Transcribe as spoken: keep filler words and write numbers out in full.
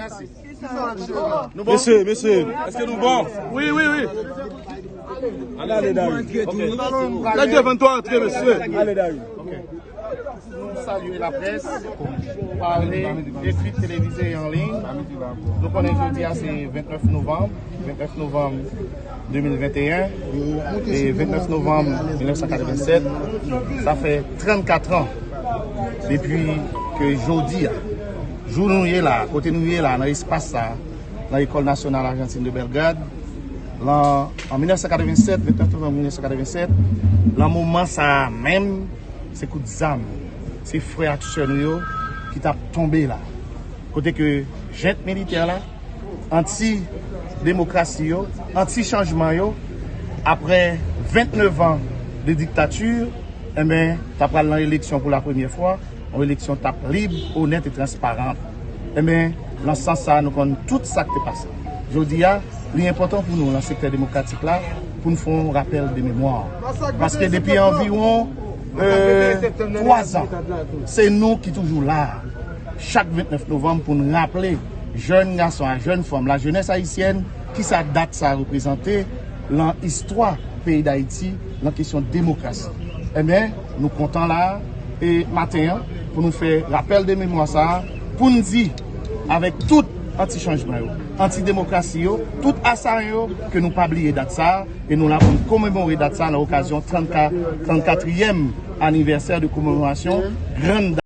Mèsi. Nou bon? Mesye, mesye, èske nou bon? Wi, wi, wi. Ale, ale, Dari. Ok. Nèg de venntwa antre, mesye. Ale, Dari. Ok. Nou salye laprès, pale, ekri, televize e an liy. Nou konnen jodi a se vennèf novanm, vennèf novanm de mil venteyen, e vennèf novanm mil nèf san katrevennsèt, sa fè trannkat an depi ke jodi a, jou nou ye la, kote nou ye la, nan espas sa, nan Ecole Nationale Argentine de Belgrade, lan, an mil nèf san katrevennsèt, vennèf novanm mil nèf san katrevennsèt, lan moman sa a menm, se kout zam, se frè ak sè nou yo ki t ap tonbe la. Kote ke jent militè la, anti demokrasi yo, anti chanjman yo, aprè vennèf an de diktati, enben, ta pral nan eleksyon pou la premyè fwa, yon eleksyon t ap lib, onèt e transparan. Enben, nan sans sa, nou konn tout sa k te pase. Jodi a, li enpòtan pou nou, nan sektè demokratik la, pou n fè yon rapèl de memwa. Paske depi anviwon, euh, twa zan, se nou ki toujou la, chak vennèf novanm, pou n raple jèn gason a jèn fanm, lajenès ayisyèn, kisa dat sa reprezante lan istwa peyi Dayiti, lan kesyon demokrasi. Enben, nou kontan la, e maten an, pou nou fè rapèl de memwa sa a, pou n di avèk tout anti-chanjman yo, anti-demokrasi yo, tout asayan yo, ke nou pa bliye dat sa a, e nou la pou n komemore dat sa a nan okazyon trannkat, trannkatriyèm anivèsè de komemorasyon grann